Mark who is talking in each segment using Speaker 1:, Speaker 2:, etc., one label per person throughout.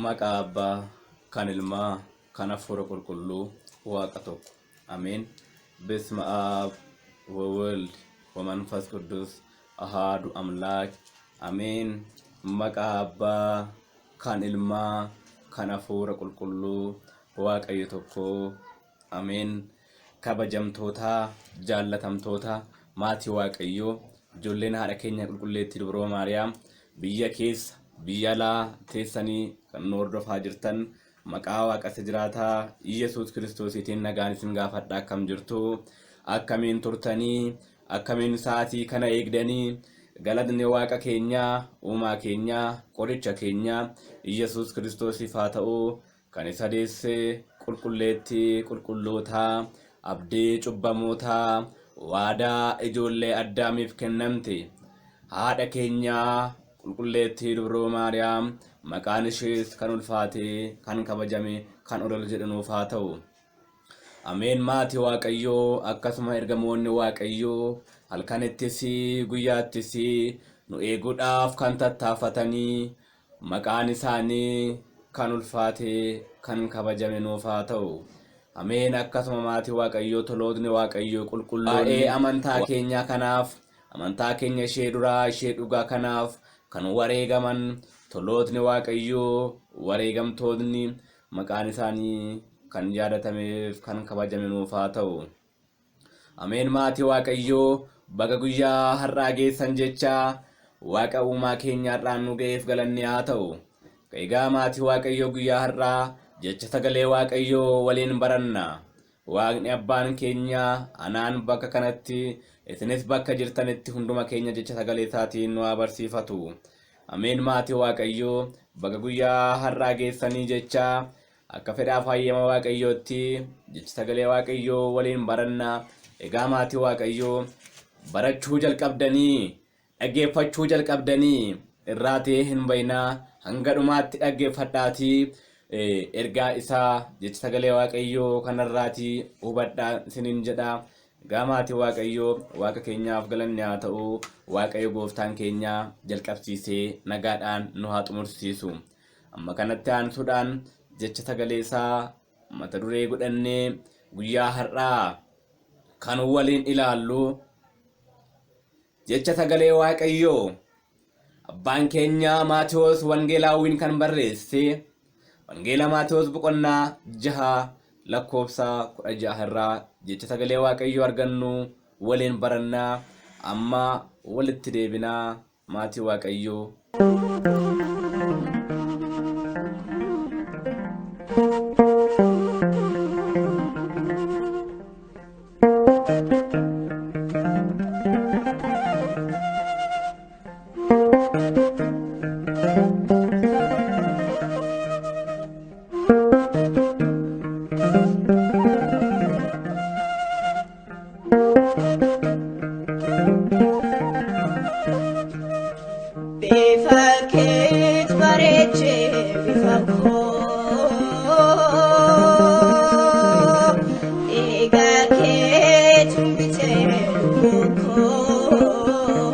Speaker 1: Maqaa Abbaa, kan Ilmaa, kan Hafuura Qulqulluu, Waaqa tokko. Ameen. በስመ አብ ወወልድ ወመንፈስ ቅዱስ አሃዱ አምላክ አሜን። Maqaa Abbaa, kan Ilmaa, kan Hafuura Qulqulluu, Waaqayyo tokko. Ameen. Kabajamtoota, jaallatamtoota, maatii Waaqayyoo, ijoolleen haadha keenya qulqulleettii Dubroo Maariyaam, biyya keessa, biyya alaa teessanii kan nu hordofaa jirtan, maqaa Waaqa isa jiraataa Iyyasuus Kiristoosiitiin nagaan isin gaafadha. Akkam jirtu? Akkamiin turtanii? Akkamiin sa'aatii kana eegdanii? Galatni Waaqa keenyaa, uumaa keenyaa, qoricha keenyaa Iyyasuus Kiristoosiif haa ta'u. Kan isa deesse qulqulleettii qulqullootaa, abdii cubbamootaa, waadaa ijoollee Addaamiif kennamte, haadha keenyaa qulqulleettii Dubroo Maariyaam, maqaan ishees kan ulfaate, kan kabajame, kan olol jedhu nuuf haa ta'u. Ameen. Maatii Waaqayyoo, akkasuma ergamoonni Waaqayyoo halkanittis guyyaattis nu eeguudhaaf kan tattaafatanii, maqaan isaanii kan ulfaate, kan kabajame nuuf haa ta'u. Ameen. Akkasuma maatii Waaqayyoo, tolootni Waaqayyoo qulqulloonni waa'ee amantaa keenyaa kanaaf, amantaa keenya ishee duraa, ishee dhugaa kanaaf kan wareegaman, tolootni Waaqayyoo, wareegamtootni, maqaan isaanii kan yaadatameef kan kabajame nuuf haa ta'u. Ameen. Maatii Waaqayyoo, baga guyyaa har'aa geessan jecha Waaqa uumaa keenya har'aan nu ga'eef galanni haa ta'u. Egaa maatii Waaqayyoo, guyyaa har'aa jecha sagalee Waaqayyoo waliin baranna. Waaqni abbaan keenya anaan bakka kanatti, isinis bakka jirtanitti, hunduma keenya jecha sagalee isaatiin nu haa barsiifatu. Ameen. Maatii Waaqayyoo, baga guyyaa har'aa geessanii jecha akka fedhaaf hayyama Waaqayyootti jecha sagalee Waaqayyoo waliin baranna. Egaa maatii Waaqayyoo, barachuu jalqabdanii, dhaggeeffachuu jalqabdanii irraatii hin bayinaa, hanga dhumaatti dhaggeeffadhaatii ergaa isaa jecha sagalee Waaqayyoo kanarraatii hubadhaa isiniin jedha. Egaa maatii Waaqayyoo, Waaqa keenyaaf galanni haa ta'u. Waaqayyo gooftaan keenya jalqabsiisee nagaadhaan nu haa xumursiisu. Amma kanatti aansuudhaan jecha sagalee isaa mata duree godhannee guyyaa har'aa kan waliin ilaallu, jecha sagalee Waaqayyoo abbaan keenya Maatewos Wangeelaawwiin kan barreesse, Wangeela Maatewos boqonnaa 6 lakkoofsa 16 irraa jecha sagalee Waaqayyoo argannu waliin barannaa. Amma walitti deebinaa, maatii Waaqayyoo.
Speaker 2: Bifa keet bareechee bifa koo, dhiiga keetu bitee lubbuu koo,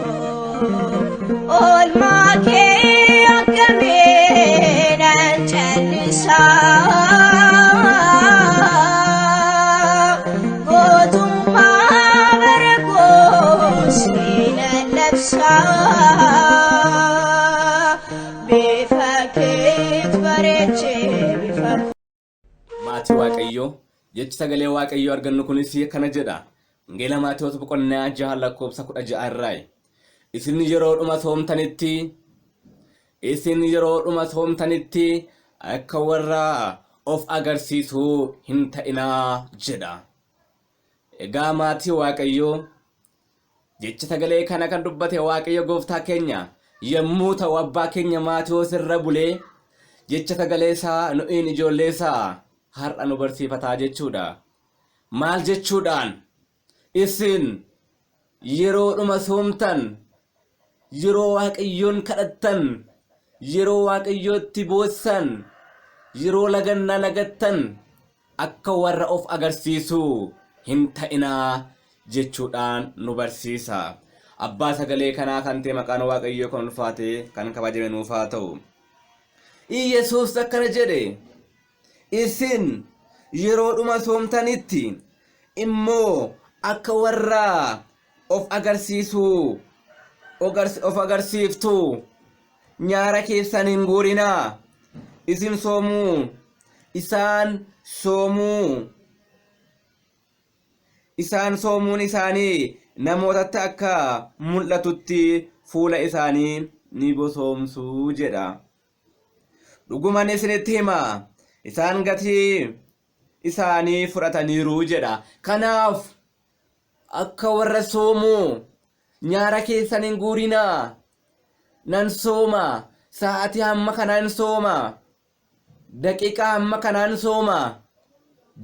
Speaker 2: oolmaa kee akkamii nan callisaa, gootummaa bara koo siinan labsaa. Bifa keet bareechee bifa
Speaker 1: Maatii Waaqayyoo, jechi sagalee Waaqayyoo argannu kunis akkana jedha. Wangeela Maatewos boqonnaa 6 lakkoofsa 16 irraa. Isin yeroodhuma soomtanitti, isin yeroodhuma soomtanitti akka warra of agarsiisuu hin ta'inaa jedha. Egaa maatii Waaqayyoo, jecha sagalee kana kan dubbate Waaqayyo gooftaa keenya yommuu ta'u, abbaa keenya Maatewos irra bulee jecha sagalee isaa nu'iin ijoollee isaa har'a nu barsiifataa jechuudha. Maal jechuudhaan? Isin yeroodhuma soomtan, yeroo Waaqayyoon kadhattan, yeroo Waaqayyootti boossan, yeroo lagannaa lagattan akka warra of agarsiisuu hin ta'inaa jechuudhaan nu barsiisa. Abbaa sagalee kanaa kan ta'e maqaan Waaqayyoo kan ulfaate, kan kabajame nuuf haa ta'u. Iyyasuus akkana jedhe, Isin yeroodhuma soomtanitti immoo akka warra of agarsiisuu of agarsiiftuu nyaara keessan hin guurinaa. Isin soomuu isaan soomuu Isaan soomuun isaanii namootatti akka mul'atutti fuula isaanii ni bosoomsu jedha. Dhuguman isinitti hima, isaan gatii isaanii fudhataniiru jedha. Kanaaf akka warra soomuu nyaara keessan hin guurinaa. Nan sooma, sa'aatii hamma kanaan sooma. Daqiiqaa hamma kanaan sooma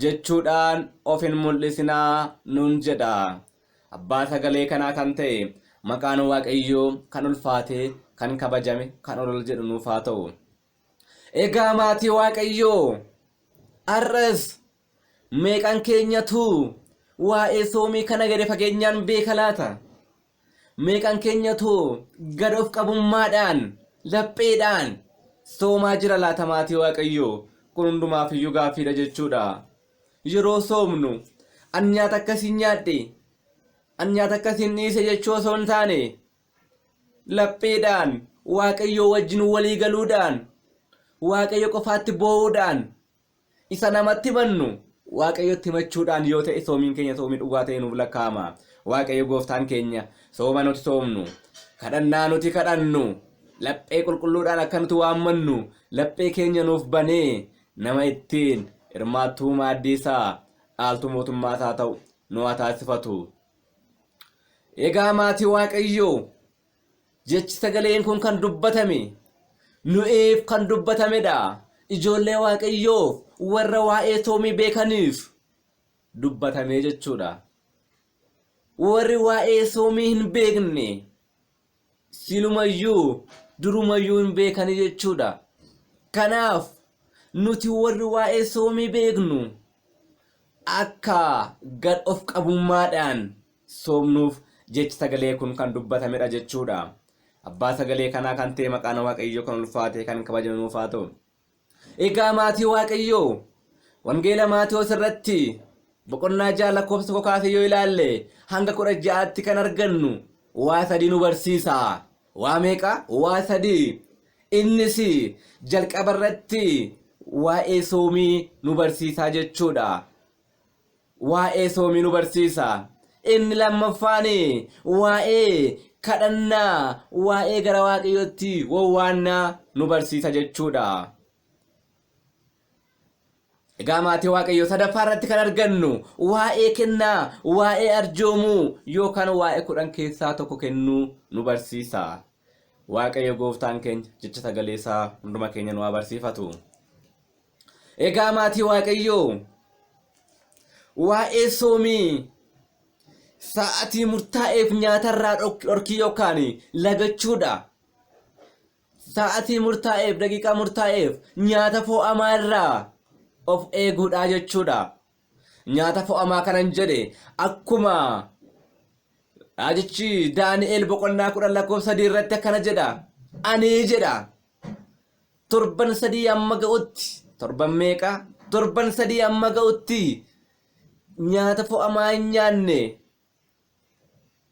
Speaker 1: jechuudhaan of hin mul'isinaa nuun jedha. Abbaa sagalee kanaa kan ta'e maqaan Waaqayyoo kan ulfaatee, kan kabajame, kan ol ol jedhu nuuf haa ta'u. Egaa maatii Waaqayyoo har'as meeqan keenyatu waa'ee soomii kana gadi fageenyaan beeka laata? Meeqan keenyatu gad of qabummaadhaan, lapheedhaan soomaa jira laata maatii Waaqayyoo? Kun hundumaaf iyyuu gaaffiidha jechuudha. Yeroo soomnu an nyaata akkasiin nyaadhe, an nyaata akkasiin dhiise jechuu osoo hin taane lapheedhaan Waaqayyoo wajjin walii galuudhaan, Waaqayyo qofaatti boo'uudhaan Isa namatti himannu Waaqayyotti himachuudhaan yoo ta'e soomiin keenya soomii dhugaa ta'e nuuf lakkaa'ama. Waaqayyo gooftaan keenya sooma nuti soomnu, kadhannaa nuti kadhannu, laphee qulqulluudhaan akka nuti waammannu laphee keenya nuuf banee nama ittiin hirmaattuu maaddii isaa dhaaltuu mootummaa isaa ta'u nu haa taasifatu. Egaa maatii Waaqayyoo Jechi sagaleen kun kan dubbatame nu'iif kan dubbatamedha. Ijoollee Waaqayyoof warra waa'ee soomii beekaniif dubbatamee jechuudha. Warri waa'ee soomii hin beekne silumayyuu durumayyuu hin beekanii jechuudha. Kanaaf nuti warri waa'ee soomii beeknu akka gad of qabummaadhaan soomnuuf jechi sagalee kun kan dubbatamedha jechuudha. Abbaa sagalee kanaa kan ta'e maqaan Waaqayyoo kan ulfaate kan kabajame nuuf haa ta'u. Egaa maatii Waaqayyoo Wangeela Maatewos irratti boqonnaa 6 lakkoofsa 1 kaasee yoo ilaalle hanga 16tti kan argannu waa sadii nu barsiisa. Waa meeqa? Waa sadii. Innis jalqaba irratti waa'ee soomii nu barsiisaa jechuudha. Waa'ee soomii nu barsiisa. Inni lammaffaan waa'ee kadhannaa, waa'ee gara Waaqayyootti wawwaannaa nu barsiisa jechuudha. Egaa maatii Waaqayyoo sadaffaa irratti kan argannu waa'ee kennaa, waa'ee arjoomuu yookaan waa'ee kudhan keessaa tokko kennuu nu barsiisa. Waaqayyo gooftaan keenya jecha sagalee isaa hunduma keenya nu haa barsiifatu. Egaa maatii Waaqayyoo waa'ee soomii sa'atii murtaa'eef nyaatarraa dhorkii yookaan lagachuudha. Sa'atii murtaa'eef daqiiqaa murtaa'eef nyaata fo'amaa irraa of eeguudha jechuudha. Nyaata fo'amaa kanan jedhe akkuma raajichi Daani'el boqonnaa 10 lakkoofsa 3 irratti akkana jedha. Ani jedha torban sadii amma ga'utti torban meeqa torban sadii amma ga'utti nyaata fo'amaa hin nyaanne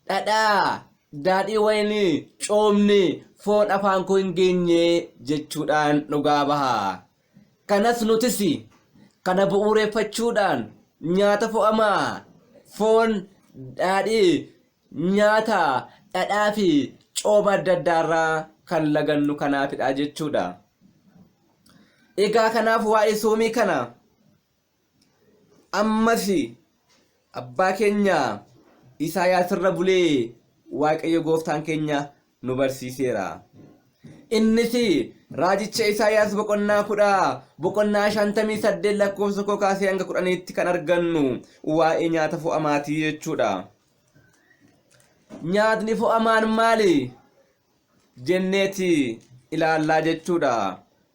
Speaker 1: dhadhaa daadhii wayinii coomni foon afaan koo hin geenye jechuudhaan dhugaa baha. Kanas nutis kana bu'uureffachuudhaan nyaata fo'amaa foon daadhii nyaata dhadhaa fi cooma adda addaarraa kan lagannu kanaafidha jechuudha. Egaa kanaaf waa'ee soomii kana ammas abbaa keenya Isaayaas irra bulee Waaqayyo gooftaan keenya nu barsiiseera. Innis raajicha Isaayaas boqonnaa kudha boqonnaa 58 lakkoofsa 1 kaasee hanga 10tti kan argannu waa'ee nyaata fo'amaatii jechuudha. Nyaatni fo'amaan maali? Jenneeti ilaallaa jechuudha.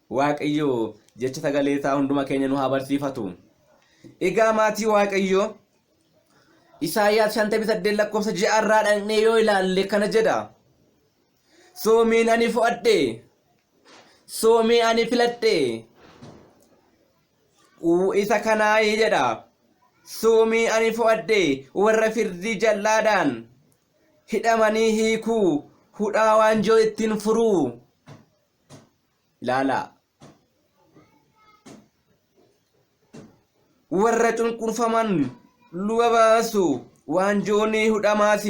Speaker 1: Waaqayyo jecha sagalee isaa hunduma keenya nu haa barsiifatu. Egaa maatii Waaqayyo Isaayyaas 58 lakkoofsa 6 irraa dhaqnee yoo ilaalle kana jedha. Soomiin ani fo'adhe Soomii ani filadhe isa kanaayi jedha. Soomii ani fo'adhe warra firdii jallaadhaan hidhamanii hiikuu, hudhaa waanjoo ittiin furuu. Ilaalaa. Warra cunqurfaman luba baasu, waanjoon hudhamaas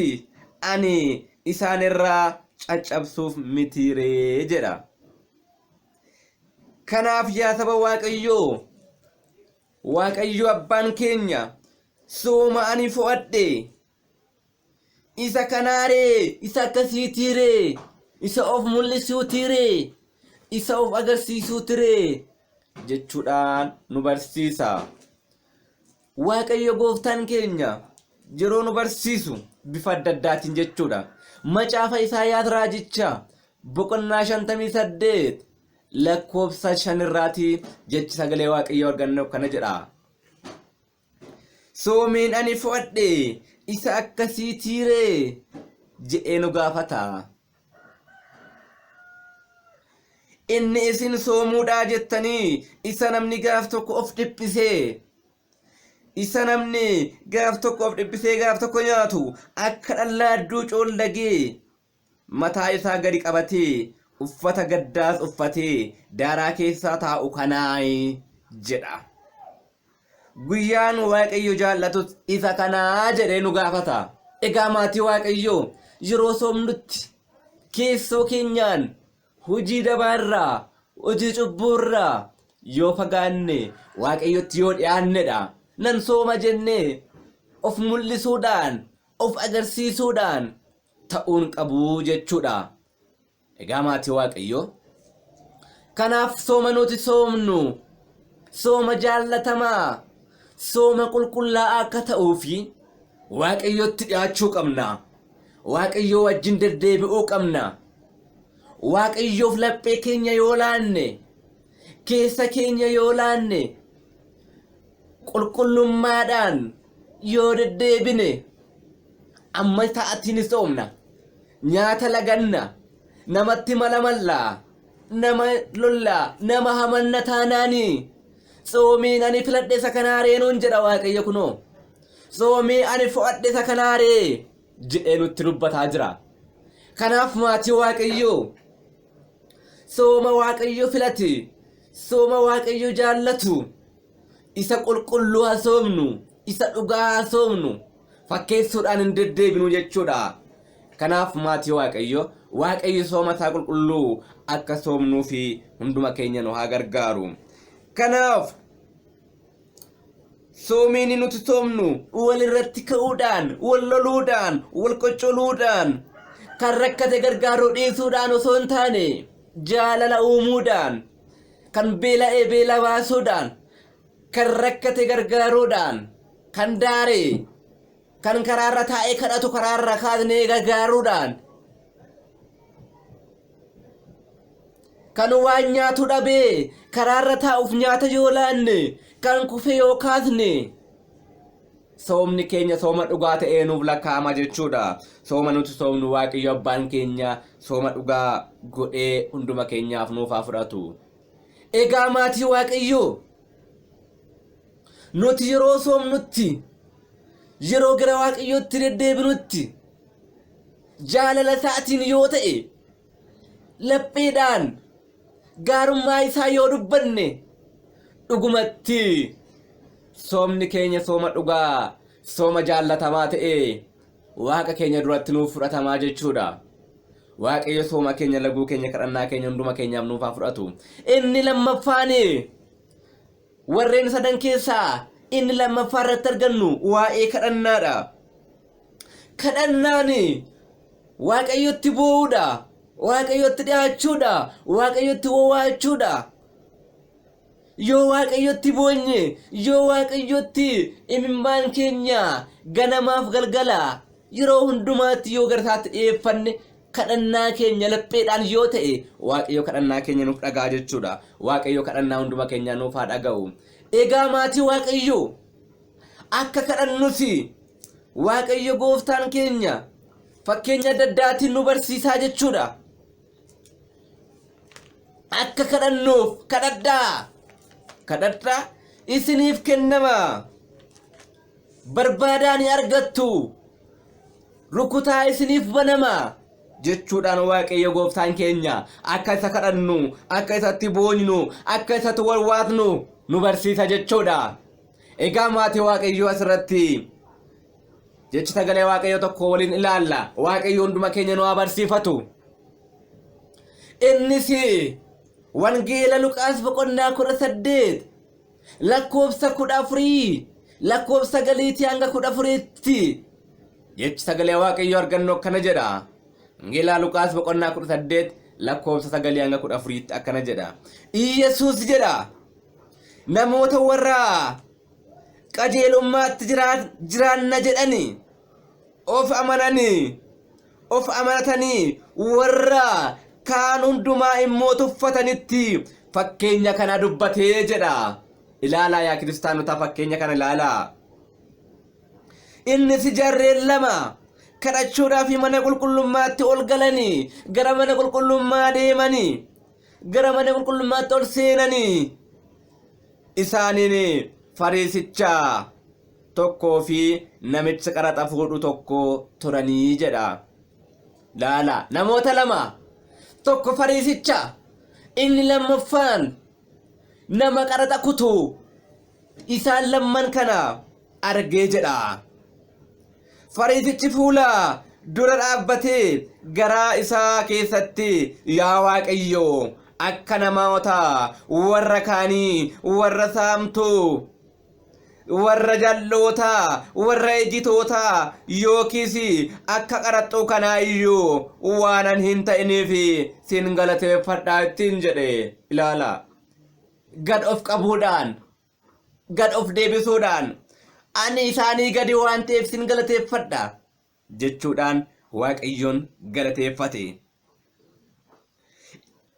Speaker 1: ani isaan irraa caccabsuuf mitiiree jedha. Kanaaf yaa saba Waaqayyoo, Waaqayyo abbaan keenya sooma ani fo'adhe isa kanaaree, isa akkasiitiiree, isa of mul'isuutiiree, isa of agarsiisuutiree jechuudhaan nu barsiisa. Waaqayyo gooftaan keenya yeroo nu barsiisu bifa adda addaatiin jechuudha. Macaafa Isaayaas raajicha boqonnaa 58 lakkoofsa 5 irraatii jechi sagalee Waaqayyoo argannu kana jedha. Soomiin ani fo'adhe isa akkasiitiiree jedhee nu gaafata. Inni isin soomuudhaa jettanii isa namni gaaf tokko of dhiphisee, isa namni gaaf tokko of dhiphisee gaaf tokko nyaatu akka dhallaadduu coollagee mataa isaa gadi qabatee uffata gaddaas uffatee daaraa keessaa taa'u kanaayi jedha. Guyyaan Waaqayyo jaallatus isa kanaa jedhee nu gaafata. Egaa maatii Waaqayyoo, yeroo soomnutti keessoo keenyaan hojii dabaarraa, hojii cubbuurraa yoo fagaanne Waaqayyotti yoo dhiyaannedha. Nan sooma jennee of mul'isuudhaan, of agarsiisuudhaan ta'uun qabu jechuudha. Egaa maatii Waaqayyoo, kanaaf sooma nuti soomnu sooma jaallatamaa, sooma qulqullaa'aa akka ta'uu fi Waaqayyotti dhiyaachuu qabna. Waaqayyoo wajjin deddeebi'uu qabna. Waaqayyoof laphee keenya yoo laanne, keessa keenya yoo laanne, qulqullummaadhaan yoo deddeebine amma ta'atiin ni soomna. Nyaata laganna, namatti mala mallaa, nama lollaa, nama hamanna taanaani tsoomiin ani filadhe isa kanaaree nuun jedha Waaqayyo kunoo. Tsoomii ani fo'adhe isa kanaaree jedhee nutti dubbataa jira. Kanaaf maatii Waaqayyoo, sooma Waaqayyo filate, sooma Waaqayyo jaallatu, isa qulqulluu haa soomnu, isa dhugaa haa soomnu, fakkeessuudhaan hin deddeebinu jechuudha. Kanaaf maatii Waaqayyo, Waaqayyo sooma isaa qulqulluu akka soomnuu fi hunduma keenya nu haa gargaaru. Kanaaf soomiin nuti soomnu wal irratti ka'uudhaan, wal loluudhaan, wal qoccoluudhaan, kan rakkate gargaaruu dhiisuudhaan osoo hin taane jaalala uumuudhaan, kan beela'ee beela baasuudhaan, kan rakkate gargaaruudhaan, kan daare, kan karaarra taa'ee kadhatu karaarra kaasnee gargaaruudhaan, kan waan nyaatu dhabee karaarra taa'uuf nyaata yoo laanne, kan kufe yoo kaasne, soomni keenya sooma dhugaa ta'ee nuuf lakkaa'ama jechuudha. Sooma nuti soomnu Waaqayyo abbaan keenya sooma dhugaa godhee hunduma keenyaaf nuuf haa fudhatu. Egaa maatii Waaqayyoo, nuti yeroo soomnutti, yeroo gara Waaqayyootti deddeebinutti jaalala isaatiin yoo ta'e, lapheedhaan gaarummaa isaa yoo dubbanne, dhugumatti soomni keenya sooma dhugaa, sooma jaallatamaa ta'e Waaqa keenya duratti nuuf fudhatamaa jechuudha. Waaqayyo sooma keenya, laguu keenya, kadhannaa keenya hunduma keenyaaf nuuf haa fudhatu. Inni lammaffaan warreen sadan keessaa inni lammaffaa irratti argannu waa'ee kadhannaadha. Kadhannaan Waaqayyotti boo'uudha. Waaqayyotti dhiyaachuudha. Waaqayyotti wowaachuudha. Yoo Waaqayyotti boonye, yoo Waaqayyotti imimmaan keenya ganamaaf galgala yeroo hundumaatti yoo gara isaatti dhiyeeffanne, kadhannaa keenya lapheedhaan yoo ta'e, Waaqayyo kadhannaa keenya nuuf dhaga'a jechuudha. Waaqayyo kadhannaa hunduma keenyaa nuuf haa dhaga'u. Egaa maatii Waaqayyoo, akka kadhannus Waaqayyo gooftaan keenya fakkeenya adda addaatiin nu barsiisaa jechuudha. Akka kadhannuuf kadhadhaa. Kadhadhaa isiniif kennama. Barbaadaa ni argattu. Rukutaa isiniif banama. Jechuudhaan Waaqayyo gooftaan keenya akka isa kadhannu, akka isatti boonynu, akka isatti warwaatnu nu barsiisa jechuudha. Egaa maatii Waaqayyoo asirratti jechi sagalee Waaqayyoo tokko waliin ilaalla. Waaqayyo hunduma keenya nu haa barsiifatu. Innis Wangeela Luqaas boqonnaa 18 lakkoofsa 14 lakkoofsa 9 hanga 14tti jechi sagalee Waaqayyoo argannu akkana jedha. Wangeela Luqaas boqonnaa 18 lakkoofsa 9 hanga 14tti akkana jedha. Iyyasuus jedha namoota warra qajeelummaatti jiraanna jedhani of amananii of amanatanii warra kaan hundumaa immoo tuffatanitti fakkeenya kana dubbatee jedha. Ilaalaa yaa kiristaanotaa fakkeenya kana ilaalaa. Innis jarreen lama kadhachuudhaaf mana qulqullummaatti ol galanii gara mana qulqullummaa deemanii gara mana qulqullummaatti ol seenanii isaaniin Fariisicha tokkoo fi namicha qaraxa fuudhu tokko turanii jedha. Laala namoota lama tokko Fariisicha inni lammaffaan nama qaraxa kutu isaan lamman kana argee jedha. Fariisichi fuula dura dhaabbatee garaa isaa keessatti yaa Waaqayyo akka namoota warra kaanii warra saamtuu warra jal'ootaa warra ejjitootaa yookiis akka qaraxxuu kanaa iyyuu waanan hin ta'iniif sin galateeffadhaa ittiin jedhe ilaala. Gad of qabuudhaan gad of deebisuudhaan ani isaanii gadi waan ta'eef sin galateeffadha jechuudhaan Waaqayyoon galateeffate.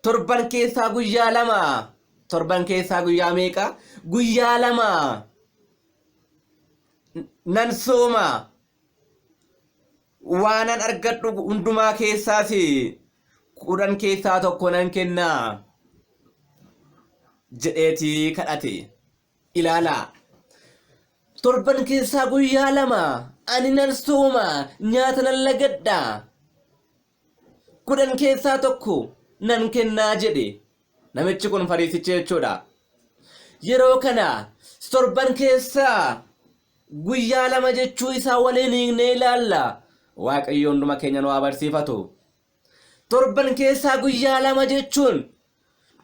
Speaker 1: Torban keessaa guyyaa lama torban keessaa guyyaa meeqa? Guyyaa lama nan sooma. Waanan argadhu hundumaa keessaas 10 keessaa tokko nan kenna jedheeti kadhate. Ilaalaa. Torban keessaa guyyaa lama ani nan sooma nyaata nan lagadha. 10 keessaa tokko nan kennaa jedhe. Namichi kun Fariisicha jechuudha. Yeroo kana torban keessaa guyyaa lama jechuu isaa waliin hiiknee ilaalla. Waaqayyo hunduma keenya nu haa barsiifatu. Torban keessaa guyyaa lama jechuun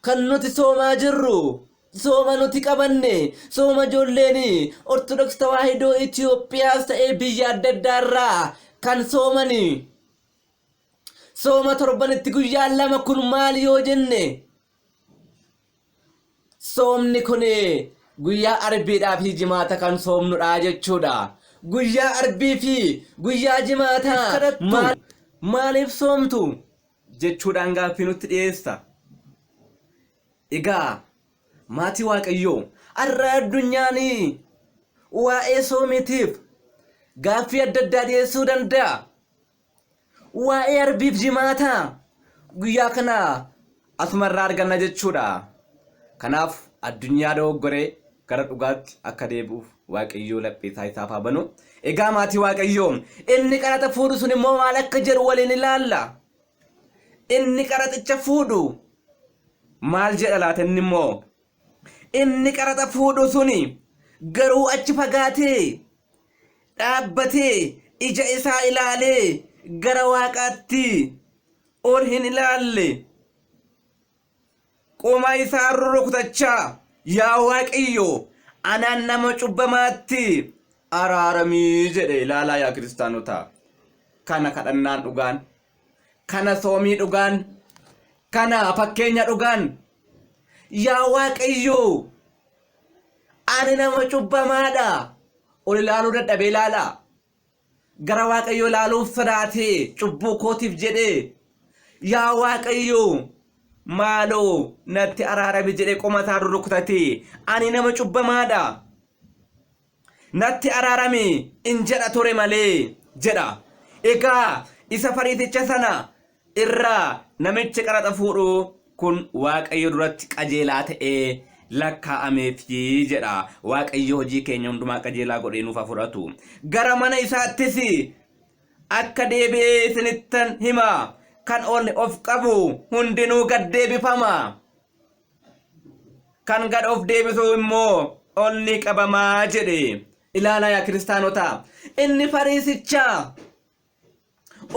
Speaker 1: kan nuti soomaa jirru sooma nuti qabanne sooma ijoolleen Ortodoks Tawaahidoo Itoophiyaas ta'ee biyya adda addaarraa kan soomani. Sooma torbanitti guyyaa lama kun maal yoo jenne soomni kun guyyaa arbiidhaa fi jimaata kan soomnudha jechuudha. Guyyaa arbii fi guyyaa jimaataa maaliif soomtu jechuudhaan gaaffii nutti dhiyeessa. Egaa maatii Waaqayyoo har'a addunyaan waa'ee soomiitiif gaaffii adda addaa dhiyeessuu danda'a. Waa'ee arbiif jimaataa guyyaa kana asumarraa arganna jechuudha. Kanaaf addunyaa dogoggoree gara dhugaatti akka deebi'uuf Waaqayyoo laphee isaa isaaf haa banu. Egaa maatii Waaqayyoo inni qaraxa fuudhu sun immoo maal akka jedhu waliin ilaalla. Inni qaraxicha fuudhu maal jedha laata inni immoo? Inni qaraxa fuudhu suni garuu achi fagaatee dhaabbatee ija isaa ilaalee gara waaqaatti ol hin ilaalle. Qoma isaa rurrukutachaa yaa Waaqayyo anaan nama cubbamaatti araaramii jedhe ilaalaa yaa kiristaanotaa. Kana kadhannaan dhugaan, kana soomii dhugaan, kana fakkeenya dhugaan. Yaa Waaqayyo ani nama cubbamaadha. Ol ilaaluu dadhabee ilaalaa. Gara Waaqayyoo ilaaluuf sodaatee cubbuu kootiif jedhee yaa Waaqayyo maaloo natti araarami jedhee qoma isaa rurrukutatee ani nama cubbamaadha. Natti araarami in jedha ture malee jedha. Egaa isa Fariisicha sana irraa namichi qaraxa fuudhu Kun Waaqayyo duratti qajeelaa ta'ee lakkaa'ameefi jedha. Waaqayyo hojii keenya hundumaa qajeelaa godhee nuuf haa fudhatu. Gara mana isaattis akka deebi'ee isinittan hima. Kan ol of qabu hundinuu gad deebifama. Kan gad of deebisu immoo ol ni qabamaa jedhe. Ilaalaa yaa kiristaanota, inni Fariisichaa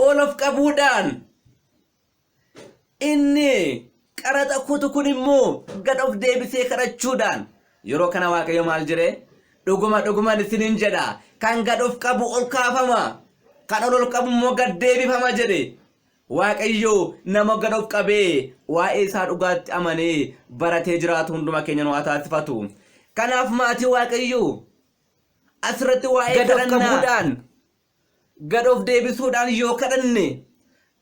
Speaker 1: ol of qabuudhaan, inni qaraxa kutu kun immoo gad of deebisee kadhachuudhaan. Yeroo kana Waaqayyo maal jedhe? Dhuguma dhuguman isiniin jedha, kan gad of qabu ol kaafama, kan ol ol qabu immoo gad deebifama jedhe. Waaqayyo nama gad of qabee waa'ee isaa dhugaatti amanee baratee jiraatu hunduma keenya nu haa taasifatu. Kanaaf maatii Waaqayyo, asirratti waa'ee
Speaker 3: Gad of
Speaker 1: kadhannaa
Speaker 3: qabuudhaan,
Speaker 1: gad of deebisuudhaan yoo kadhanne,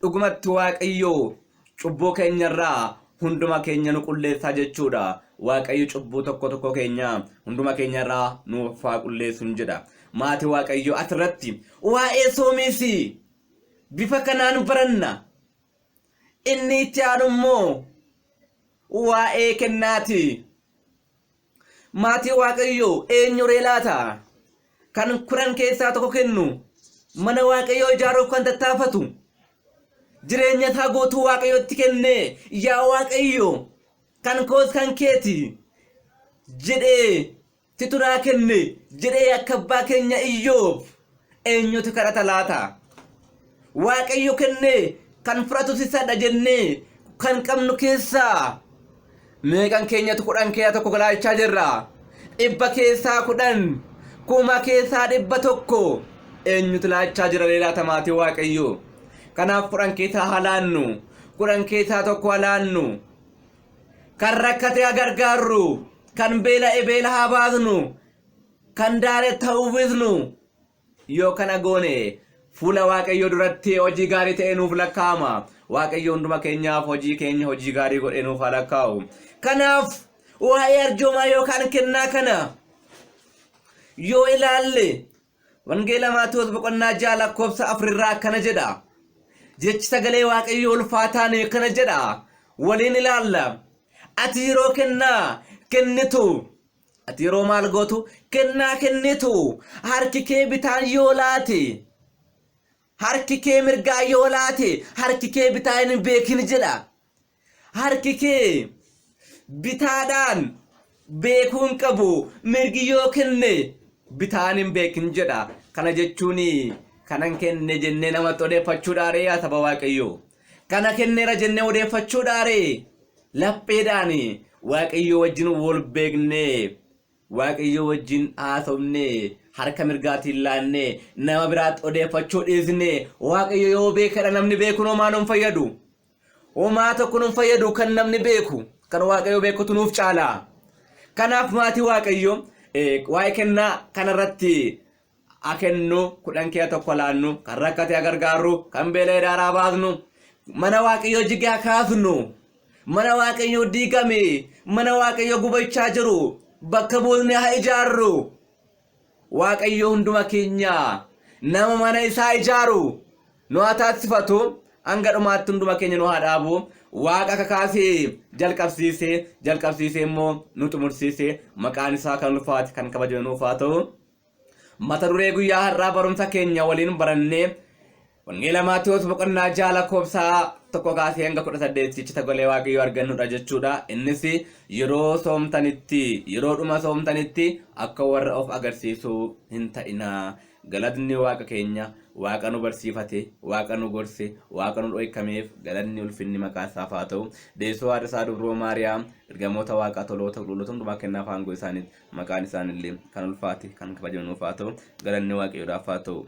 Speaker 1: dhugumatti Waaqayyo cubbuu keenyarraa hunduma keenya nu qulleessaa jechuudha. Waaqayyo cubbuu tokko tokko keenya hunduma keenyarraa nuuf haa qulleessuun jedha. Maatii Waaqayyo, asirratti waa'ee soomiis bifa kanaan baranna. Inni itti aanu immoo waa'ee kennaati. Maatii Waaqayyo, eenyu ree laata kan 10 keessaa tokko kennu, mana Waaqayyoo ijaaruuf kan tattaafatu, jireenya isaa guutuu Waaqayyotti kennee, "Yaa Waaqayyo, kan koos kan keeti" jedhee, "Situ naa kenne" jedhee, akka abbaa keenya Iyyoob eenyutu kadhata laata? Waaqayyo kennee kan fudhatus isadha jennee kan qabnu keessaa meeqan keenyatu 10 keessaa tokko laachaa jirra? 100 keessaa 10, 1000 keessaa 100 eenyutu laachaa jira laata, maatii Waaqayyo? Kanaaf 10 keessaa haa laannu, 10 keessaa tokko haa laannu. Kan rakkate haa gargaarru, kan beela'e beela haa baasnu, kan daarette haa uwwisnu. Yoo kana goone fuula Waaqayyoo duratti hojii gaarii ta'e nuuf lakkaa'ama. Waaqayyo hunduma keenyaaf hojii keenya hojii gaarii godhee nuuf haa lakkaa'u. Kanaaf waa'ee arjoomaa yookaan kennaa kana yoo ilaalle, Wangeela Maatewos boqonnaa 6 lakkoofsa 4 irraa akkana jedha. Jechi sagalee Waaqayyoo ulfaataan akkana jedha. Waliin ilaalla. Ati yeroo kennaa kennitu, ati yeroo maal gootu, kennaa kennitu, harki kee bitaan yoo laate, harki kee mirgaa yoo laate, harki kee bitaa hin beekin jedha. Harki kee bitaadhaan beekuu hin qabu, mirgi yoo kenne bitaan hin beekin jedha. Kana jechuun kanan kenne jennee namatti odeeffachuudhaaree, yaa saba Waaqayyoo? Kana kenneera jennee odeeffachuudhaaree? Lapheedhaan Waaqayyoo wajjin wal beeknee, Waaqayyoo wajjin haasofnee, harka mirgaatiin laannee nama biraatti odeeffachuu dhiisnee, Waaqayyo yoo beekadha, namni beekuun homaa nun fayyadu. Homaa tokko nun fayyadu kan namni beeku, kan Waaqayyo beekutu nuuf caala. Kanaaf maatii Waaqayyo, waa'ee kennaa kanarratti haa kennu, 10 keessa tokko laannu, kan rakkate haa gargaarru, kan beela'e daaraa baasnu, mana Waaqayyoo jige haa kaasnu, mana Waaqayyoo diigame, mana Waaqayyoo gubachaa jiru bakka buusnee haa ijaarru. Waaqayyo hunduma keenya nama mana isaa ijaaru nu haa taasifatu. Hanga dhumaatti hunduma keenya nu haa dhaabu. Waaqa kakaasee jalqabsiisee, jalqabsiisee immoo nu xumursiisee, maqaan isaa kan ulfaate kan kabajame nuuf haa ta'u. Mata duree guyyaa har'aa barumsa keenya waliin barannee, Wangeela Maatewos boqonnaa 6 lakkoofsa 1 kaasee hanga 18 jecha sagalee Waaqayyoo argannudha jechuudha. Innis yeroo soomtanitti, yeroo dhuma soomtanitti akka warra of agarsiisuu hin ta'inaa. Galatni Waaqa keenya, Waaqa nu barsiifate, Waaqa nu gorse, Waaqa nu dho'ikameef galanni ulfinni maqaa isaaf haa ta'u. Deessoo haadha isaa Dubroo Maariyaam, ergamoota Waaqaa, toloota, qulqulloota hundumaa kennaaf aangoo isaaniitti maqaan isaanillee kan ulfaate kan kabajame nuuf haa ta'u. Galanni Waaqayyoodhaaf haa ta'u.